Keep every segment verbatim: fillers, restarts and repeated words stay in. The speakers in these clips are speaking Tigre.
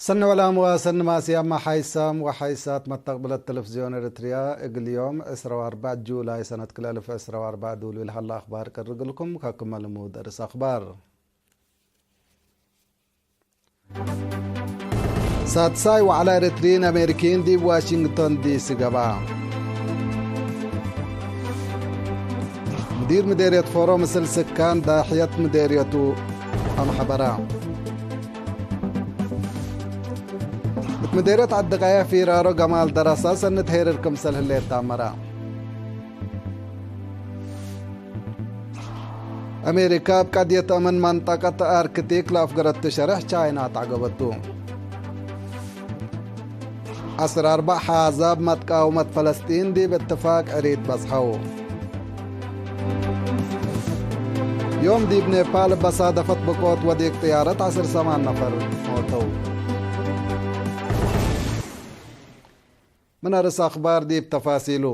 ሰኒ ወላም ወሰኒ ማስያም ሓይሳም ወሓይሳት መስተቅብለት ተለፍዝዮን ኤረትርያ፣ እግል ዮም ዕስራ ወአርበዕ ጁላይ ሰነት ክልኤ አልፍ ዕስራ ወአርበዕ ዱሉይ ለሀለ አኽባር ቀርግልኩም። ከክመ ልሙድ አርእስ አኽባር። ሳድሳይ ወዕላ ኤረትርዪን አሜሪኪን ዲብ ዋሽንግቶን ዲሲ ገብአ። ሙዲር ምዴርየት ፎሮ ምስል ስካን ዳሕየት ምዴርየቱ አምሐበራ። እት ምዴርየት ዐዲ ቀየሕ ፊራሮ ገማል ደረሳ ሰኒ ትሄርር ክምሰል ህሌት ተአመረ። አሜሪካ እብ ቀድየት አምን መንጠቀት አርክቲክ ለአፍገረቱ ሸሬሕ ቻይና አትዐገበቱ። ዐስር አርበዕ ሓዛብ መትቃውመት ፈለስጢን ዲብ እትፋቅ ዕሪት በጽሐው። ዮም ዲብ ኔፓል እበ ሳደፈት ብቆት ወዲቅ ጥያረት ዐስር ሰማን ነፈር ሞተው። ምን አርእስ አኽባር ዲብ ተፋሲሉ።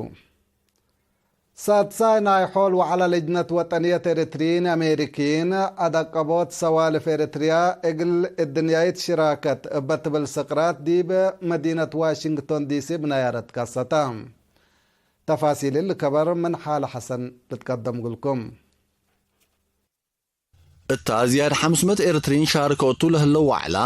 ሳድሳይ ናይ ሖል ወዐለ ልጅነት ወጠንየት ኤረትርዪን አሜሪክይን አደቀቦት ሰዋልፍ ኤረትርያ እግል እድንያይት ሽራከት እበ ትብል ስቅራት ዲብ መዲነት ዋሽንግቶን ዲሲ ብናያረት ከሰተ። ተፋሲል እሊ ከበር ምን ሓለ ሐሰን ልትቀደም እግልኩም። እታ ዝያድ ሐምስ ምእት ኤረትርዪን ሻርከው እቱ ለህለው ወዕላ፣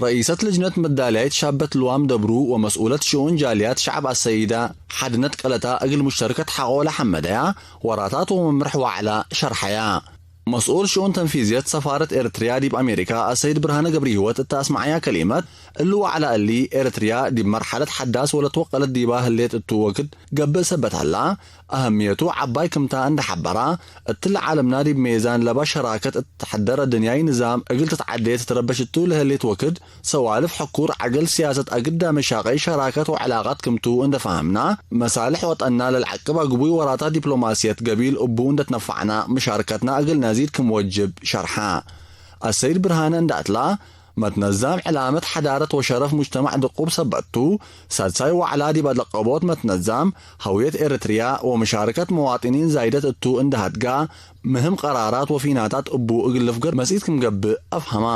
ረኢሰት ልጅነት መዳልያይት ሻበት ልዋም ደብሩ ወመስኡለት ሽኡን ጃልያት ሸዐብ አሰይዳ፣ ሓድነት ቀለታ እግል ሙሸርከት ሐቆ ለሐመደያ ወራታት ወመምርሕ ወዕላ ሸርሐያ። መስኡል ሽኡን ተንፊዝየት ሰፋረት ኤረትርያ ዲብ አሜሪካ አሰይድ ብርሃነ ገብረሂወት እተ አስመዐያ ከሊመት፣ እሊ ወዕላ እሊ ኤረትርያ ዲብ መርሐለት ሐዳስ ወለትወቀለት ዲባ ህሌት እቱ ወክድ ገብእ ሰበት ሀላ፣ አህምየቱ ዐባይ ክምታ እንደ ሐበራ፣ እትለ ዓለምና ዲብ ሜዛን ለባ ሸራከት እት ተሐደረ ድንያይ ንዛም እግል ትትዓዴ ትትረበሽ እቱ ለህሌት ወክድ፣ ሰዋልፍ ሕኩር ዐገል ሲያሰት አግዳመ ሻቀይ ሸራከት ወዕላቀት ክምቱ እንደ ፈሀምና፣ መሳልሕ ወጠንና ለልዐቅብ አግቡይ ወራታት ዲፕሎማስየት ገቢል እቡ እንደ ትነፈዕና፣ ምሻርከትና እግል ነዚድ ክም ወጅብ ሸርሐ። አሰይድ ብርሃነ እንደ አትላ፣ መትነዛም ዕላመት ሐዳረት ወሸረፍ ሙጅተማዕ ድቁብ ሰበት ቱ፣ ሳድሳይ ወዕላ ዲብ አለቀቦት መትነዛም፣ ሀውየት ኤረትርያ ወመሻረከት መዋጥኒን ዛይደት እቱ እንደ ሀድጋ፣ ምህም ቀራራት ወፊናታት እቡ እግል ልፍገር መጽኢት ክም ገብእ አፍሀማ።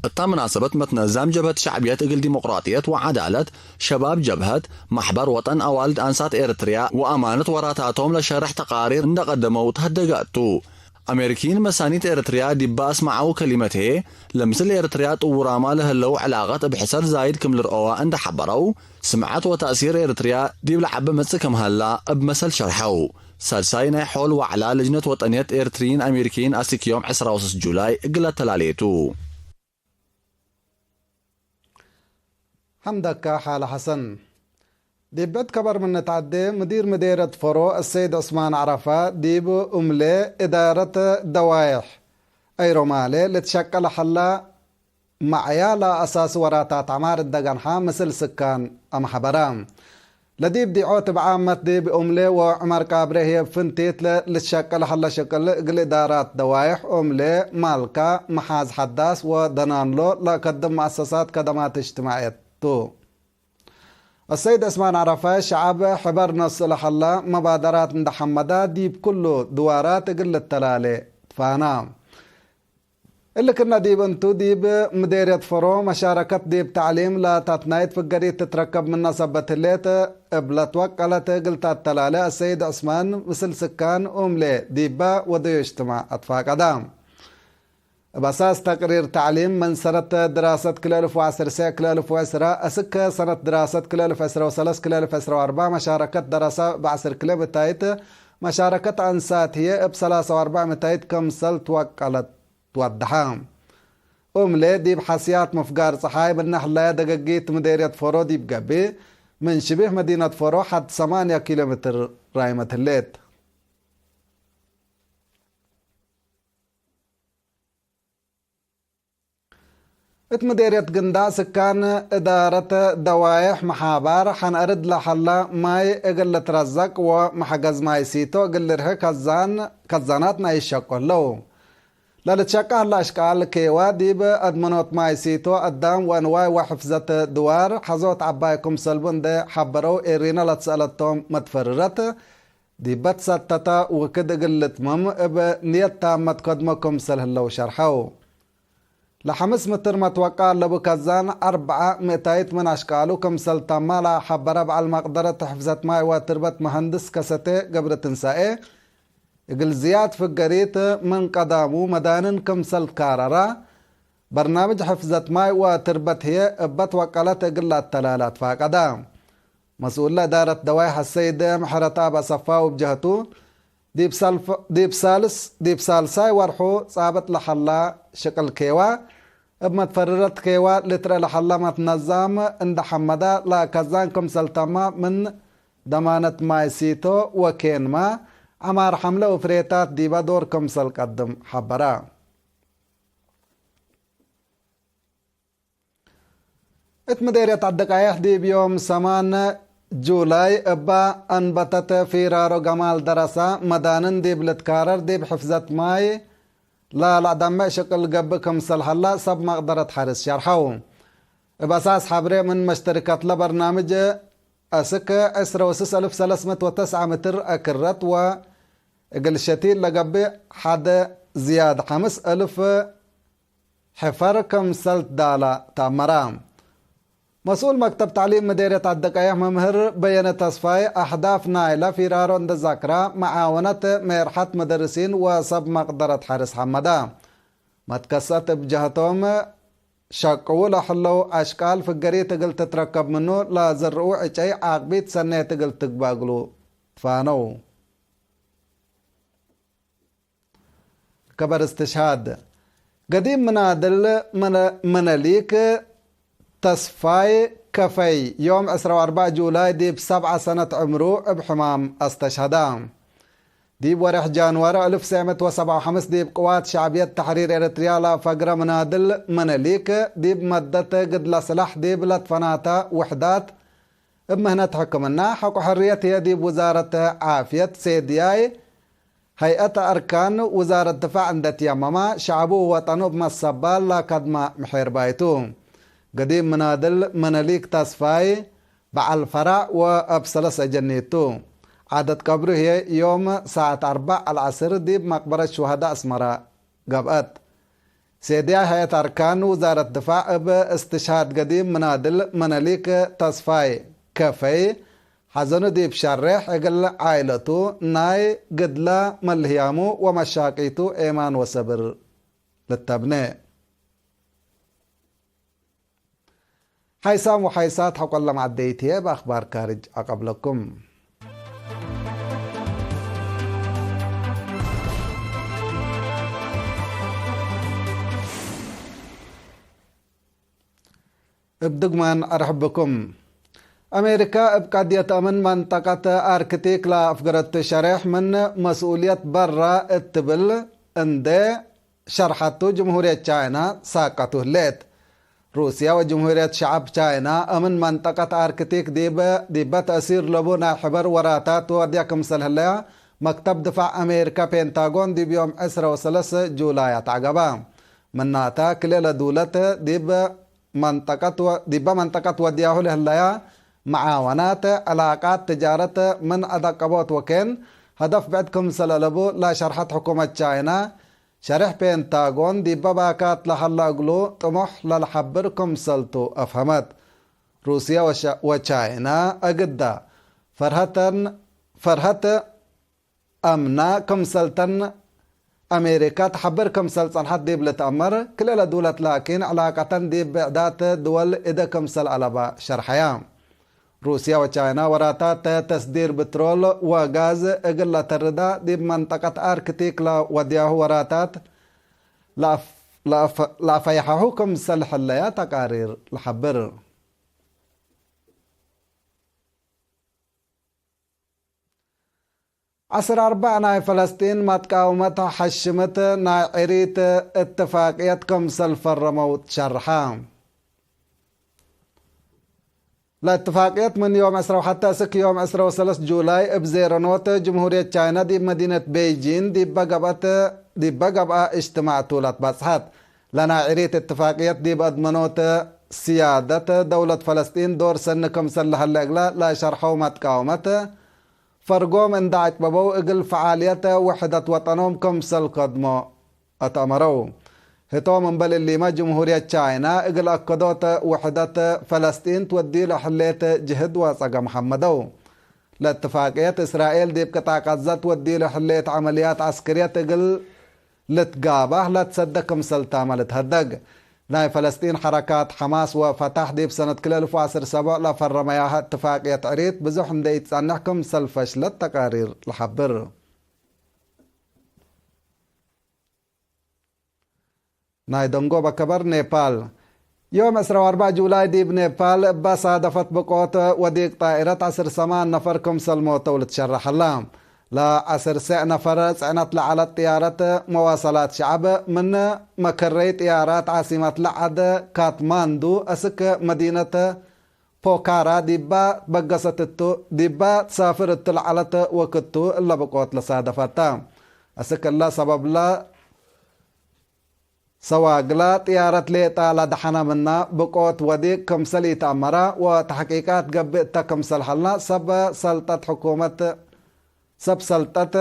እታ መናሰበት መትነዛም ጀብሀት ሸዕብየት እግል ዲሞቅራጥየት ወዐዳለት፣ ሸባብ ጀብሀት፣ መሕበር ወጠን አዋልድ አንሳት ኤረትርያ ወአማነት ወራታቶም ለሸርሕ ተቃሪር እንደ ቀደመው ተሀደገ እቱ። አሜሪኪን መሳኒት ኤረትርያ ዲባ አስመዐው ከሊመት ህዬ፣ ለምስል ኤረትርያ ጥውራማ ለህለው ዕላቀት እብ ሕሰር ዛይድ ክም ልርኦዋ እንደ ሐበረው፣ ስምዐት ወተእሲር ኤረትርያ ዲብ ለዐበ መጽእ ክም ሀላ እብ መሰል ሸርሐው። ሳድሳይ ናይ ሖል ወዕላ ልጅነት ወጠንየት ኤረትርዪን አሜሪኪይን አስክ ዮም ዕስራ ወሰስ ጁላይ እግል አተላሌቱ። ሐምደካ ሓለ ሐሰን። ዲብ ብዕድ ከበር ምን ንትዐዴ፣ ምዲር ምዴርየት ፎሮ አሰይድ ዑስማን ዐረፋ፣ ዲብ እምሌ እዳረት ደዋይሕ አይሮማሌ ልትሸቀል ሐላ መዕያ ለአሳሲ ወራታት ዐማር እት ደገንሐ ምስል ስካን አምሐበረ። ለዲብ ዲዖት እብ ዓመት ዲብ ኦምሌ ወዑመር ቃብሬ ህዬ እብ ፍንቲት ለልትሸቀል ሀለ ሽቅል እግል እዳራት ደዋይሕ ኦምሌ፣ ማልካ፣ መሓዝ ሐዳስ ወደናንሎ ለከድም መአሰሳት ከደማት እጅትማዕየት ቱ። አሰይድ ዕስማን ዐረፋ፣ ሸዐብ ሕበር ነስእ ለሀላ መባደራት እንደ ሐመዳ ዲብ ኩሉ ድዋራት እግል ልተላሌ ትፋና። እሊ ክእነ ዲብ እንቱ፣ ዲብ ምዴርየት ፈሮ መሻረከት ዲብ ተዕሊም ለታትናይት ፍገሪት ትትረከብ ምነ ሰበት ህሌት፣ እብ ለትወቀለት እግል ተአተላሌ አሰይድ ዕስማን ምስል ስካን ኡምሌ ዲባ ወደዩ እጅትማዕ አትፋቀዳ። እብ አሳስ ተቅሪር ተዕሊም፣ ምን ሰነት ድራሰት ክልኤ አልፍ ወዐስር ሰዕ ክልኤ አልፍ ወዐስራ፣ እስክ ሰነት ድራሰት ክልኤ አልፍ ዕስራ ወሰለስ ክልኤ አልፍ ዕስራ ወአርበዕ መሻረከት ደረሰ እብ ዐስር ክልኤ ምታይት፣ መሻረከት አንሳት ህዬ እብ ሰላሳ ወአርበዕ ምታይት ክምሰል ትወቀለት። ትወደሐ። ኡምሌ ዲብ ሐስያት ምፍጋር ጸሓይ ምነ ህለየ ደገጊት ምዴርየት ፎሮ ዲብ ገብእ፣ ምን ሽቢህ መዲነት ፎሮ ሐድ ሰማንያ ኪሎ ሜትር ራይመት ህሌት። እት ምዴርየት ግንዳዕ ስካን እዳረት ደዋይሕ መሓባር ሐን አርድ ለሀላ ማይ እግል ልትረዘቅ ወመሐገዝ ማይ ሲቶ እግል ልርሄ ከዛን፣ ከዛናት ናይ ይሸቁ ህለው። ለልትሸቀ ሀለ አሽቃል ኬዋ ዲብ አድመኖት ማይ ሲቶ፣ አዳም ወእንዋይ ወሕፍዘት ድዋር ሐዞት ዐባይ ክምሰልቡ እንዴ ሐበረው፣ ኤሪና ለትሰአለቶም መትፈርረት ዲበ ትሰተተ ውክድ እግል ልትመም እብ ንየት ታመት ከድሞ ክምሰል ህለው ሸርሐው። ለሐምስ ምትር መትወቃ ለቡ ከዛን አርበዓ ምእታይት ምን አሽቃሉ ክምሰል ተማ ለሐበረ በዐል መቅደረት ሕፍዘት ማይ ወትርበት መሀንድስ ከሰቴ ገብረትንሳኤ፣ እግል ዝያድ ፍገሪት ምን ቀዳሙ መዳንን ክምሰል ትካረራ፣ በርናምጅ ሕፍዘት ማይ ወትርበት ህዬ እበ ትወቀለት እግል ለአተላላ ትፋቀዳ። መስኡል ለእዳረት ደዋይ ሐሰይድ ምሕረተአብ አሰፋው እብ ጀህቱ፣ ዲብ ሳልፍ-፣ ዲብ ሳልስ-፣ ዲብ ሳልሳይ ወርሑ ጻብጥ ለሐላ ሽቅል ኬዋ፣ እብ መትፈርረት ኬዋ ልትረ ለሐለ መትነዛም እንደ ሐመዳ ለከዛን ክምሰል ተማ ምን ደማነት ማይ ሲቶ ወኬንማ ዐማር ሐምለ ወፍሬታት ዲበ ዶር ክምሰል ቀድም ሐበረ። እት ምዴርየት ዐዲ ቀየሕ ዲብ ዮም ሰማን ጁላይ እባ አንበተት ፊራሮ ገማል ደረሳ መዳንን ዲብ ልትካረር ዲብ ሕፍዘት ማይ ለለአዳመዕ ሽቅል ገብእ ክምሰል ሀላ ሰብ መቅደረት ሐርስ ሸርሐው። እብ አሳስ ሐብሬ ምን መሽተሪከትለ በርናምጅ አስክ ዕስረ ወስስ አልፍ ሰለስ ምእት ወተስዐ ምትር አክረት ወእግል ሸቲል ለገብእ ሐደ ዝያድ ሐምስ አልፍ ሕፈር ክምሰል ትዳላ ተአመረ። መስኡል መክተብ ተዕሊም ምዴርየት ዐዲ ቀየሕ መምህር በየነ ተስፋይ፣ አህዳፍ ናይለ ፊራሮ እንደ ዛክራ፣ መዓወነት ሜርሐት መደርሲን ወሰብ መቅደረት ሐርስ ሐመደ። መትከሰት እብ ጀህቶም፣ ሸቅዉ ለህለው አሽቃል ፍገሪት እግል ትትረከብ ምኑ ለዘርኡ ዕጨይ ዓቅቢት ሰኔት እግል ትግበእ እግሉ ትፋነው። ከበር እስትሽሃድ። ገዲም ምናድል መነ-፣ መነሊክ ተስፋይ ከፈይ፣ ዮም ዕስራ ወአርበዕ ጁላይ ዲብ ሰብዐ ሰነት ዕምሩ እብ ሕማም አስተሽሀዳ። ዲብ ወሬሕ ጃንዋሪ አልፍ ወትሰዕ ምእት ወሰብዓ ወሐምስ ዲብ ቅዋት ሸዕብየት ተሕሪር ኤረትርያ ለፈግረ ምናድል መነሊክ፣ ዲብ መደት ግድለ ስላሕ ዲብ ለትፈናተ ውሕዳት እብ ምህነት ሕክምና፣ ሐቆ ሕርየት ህዬ ዲብ ውዛረት ዓፍየት ሴድያይ፣ ሀይአት አርካን ውዛረት ድፋዕ እንዴ ትየመመ፣ ሸዐቡ ወወጠኑ እብ መሰባል ለከድመ ምሒር ባይቱ። ገዲም ምናድል መነሊክ ተስፋይ በዐል ፈራዕ ወእብ ሰለስ አጀኒት ቱ። ዓደት ቀብሩ ህዬ ዮም ሰዓት አርበዕ አልዐስር ዲብ መቅበረት ሹሀዳእ አስመረ ገብአት። ሴድያይ ሀይአት አርካን ውዛረት ድፋዕ እብ እስትሽሃድ ገዲም ምናድል መነሊክ ተስፋይ ከፈይ ሐዘኑ ዲብ ሸሬሕ እግል ዓኢለቱ ናይ ግድለ መልህያሙ ወመሻቂቱ ኤማን ወሰብር ልተብኔ። ሓይሳም ወሓይሳት ሐቆለ መዐደይት ህዬ እብ አክባር ካርጅ አቀብለኩም። እብ ድግማን አርሕብኩም። አሜሪካ እብ ቀድየት አምን መንጠቀት አርክቲክ ለአፍገረቱ ሸሬሕ ምን መስኡልየት በራ እት ትብል እንዴ ሸርሐቱ፣ ጅምሁርየት ቻይና ሳቀቱ ህሌት። ሩስያ ወጅምሁርየት ሸዐብ ቻይና አምን መንጠቀት አርክቲክ ዲበ፣ ዲበ ተእሲር ለቡ ናይ ሕበር ወራታት ወድያ ክምሰል ህለያ፣ መክተብ ድፋዕ አሜሪካ ፔንታጎን ዲብ ዮም ዕስረ ወሰለስ ጁላይ አትዐገበ። ምናተ፣ ክልኤ ለዱለት ዲብ መንጠቀት ወ-፣ ዲበ መንጠቀት ወድያሁ ለህለያ መዓወናት፣ ዕላቃት፣ ትጃረት ምን አደቀቦት ወኬን ሀደፍ ብዕድ ክምሰል አለቡ ለሸርሐት ሕኩመት ቻይና፣ ሸሬሕ ፔንታጎን ዲበ ባካት ለሀለ እግሉ ጥሙሕ ለለሐብር ክምሰልቱ አፍሀመት። ሩስየ ወሸ-፣ ወቻይና አግዳ ፈርሀተን፣ ፈርሀት አምና ክምሰልተን አሜሪካ ተሐብር ክምሰል ጸንሐት ዲብ ልትአመር፣ ክልኤ ለዱለት ላኪን ዕላቀተን ዲብ ብዕዳት ድወል እደ ክምሰል አለባ ሸርሐያ። ሩስያ ወቻይና ወራታት ተስዲር ብትሮል ወጋዝ እግል ለተርዳ ዲብ መንጠቀት አርክቲክ ለወድያሁ ወራታት ለአፍ-፣ ለአፍ-፣ ለአፈይሐሁ ክምሰል ሕለያ ተቃሪር ለሐብር። ዐስር አርበዕ ናይ ፈለስጢን መትቃውመት ሐሽምት ናይ ዕሪት እትፋቅየት ክምሰል ፈረመው ትሸርሐ። ለእትፋቅየት ምን ዮም ዕስረ ወሐተ እስክ ዮም ዕስረ ወሰለስ ጁላይ እብ ዜረኖት ጅምሁርየት ቻይና ዲብ መዲነት ቤይጂን ዲበ ገብአት፣ ዲበ ገብአ እጅትማዕ ቱ ለትበጽሐት። ለናይ ዕሪት እትፋቅየት ዲብ አድመኖት ስያደት ደውለት ፈለስጢን ዶር ሰኒ ክምሰል ለሀለ እግለ ለሸርሐው መትቃውመት፣ ፈርጎም እንደ አጭበበው እግል ፈዓልየት ውሕደት ወጠኖም ክምሰል ከድሞ አትአመረው። ህቶም እምበል እሊመ፣ ጅምሁርየት ቻይና እግል አከዶት ውሕደት ፈለስጢን ትወድዩ ለህሌት ጅህድ ወጸገም ሐመደው። ለእትፋቅየት፣ እስራኤል ዲብ ቅጣዕ ቀዘ ትወድዩ ለህሌት ዐመልያት ዐስክርየት እግል ልትጋባህ ለትሰደ ክምሰል ታመ ልትሀደግ። ናይ ፈለስጢን ሐረካት ሐማስ ወፈታሕ ዲብ ሰነት ክልኤ አልፍ ወዐስር ሰብዕ ለፈረመያሀ እትፋቅየት ዕሪት ብዙሕ እንዴ ኢትጸንሕ ክምሰል ፈሽለት ተቃሪር ለሐብር። ናይ ደንጎበ ከበር ኔፓል። ዮም ዕስራ ወአርበዕ ጁላይ ዲብ ኔፓል እበ ሳደፈት ብቆት ወዲቅ ጣኢረት ዐስር ሰማን ነፈር ክምሰል ሞተው ልትሸረሕ ሀላ። ለዐስር ሰዕ ነፈር ጽዕነት ለዐለት ጥያረት መዋሰላት ሸዐብ ምን መከረይ ጥያራት ዓሲመት ለዐድ ካትማንዱ እስክ መዲነት ፖካራ ዲባ ትበገሰት እቱ፣ ዲባ ትሳፍር እት ለዐለት ወክድ ቱ እለ ብቆት ለሳደፈት ተ። እስክ እለ ሰበብለ ሰዋግላ ጥያረት ሌጣ ለደሐነ ምና ብቆት ወዲቅ ክምሰል ኢተአመረ ወተሕቂቃት ገብእ እተ ክምሰል ሀላ ሰብ ሰልጠት ሕኩመት፣ ሰብ ሰልጠት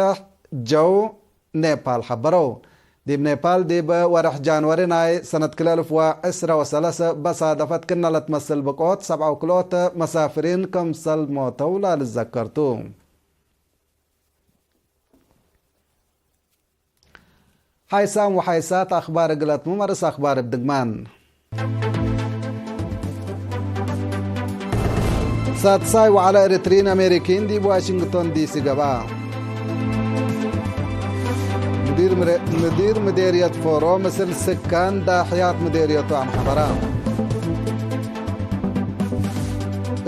ጀው ኔፓል ሐበረው። ዲብ ኔፓል ዲብ ወርሕ ጃንወሪ ናይ ሰነት ክልኤ አልፍ ወዕስራ ወሰለስ በሳደፈት ክነ ለትመስል ብቆት ሰብዓ ወክልኦት መሳፍሪን ክምሰል ሞተው ለልዘከር ቱ። ሓይሳም ወሓይሳት አኽባር እግል አትምም አርእስ አኽባር እብ ድግማን። ሳድሳይ ወዐለ ኤሪትሪን አሜሪኪን ዲብ ዋሽንግቶን ዲሲ ገብአ። ሙዲር ምረ-፣ ሙዲር ምዴርየት ፎሮ ምስል ስካን ዳሕያት ምዴርየቱ አምሐበራ።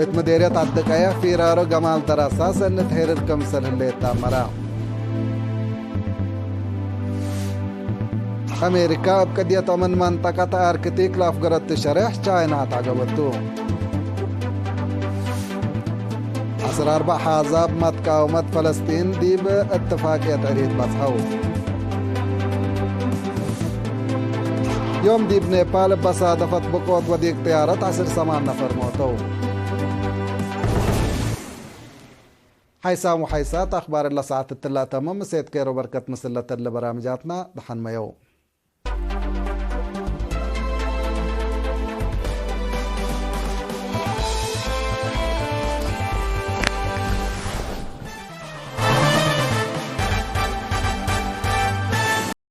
እት ምዴርየት ዐዲ ቀየሕ ፊራሮ ገማል ደራሳ ሰነት ሄርር ክምሰል ህሌት ተአመረ። አሜሪካ እብ ቅድየት አምን መንጠቀት አርክቲክ ለአፍገረቱ ሸሬሕ ቻይና ተዐገበቱ። ዐስር አርበዕ ሓዛብ መትቃወመት ፈለስጢን ዲብ እትፋቅየት ዕሪት በጽሐው። ዮም ዲብ ኔፓል እበ ሳደፈት ብቆት ወዲቅ ጥያረት ዐስር ሰማን ነፈር ሞተው። ሓይሳም ወሓይሳት አኽባር እለ ሰዓት እትለ አተምም። እሴት ኬሮ በርከት ምስል ለተለ በራምጃትና ደሐን መየው።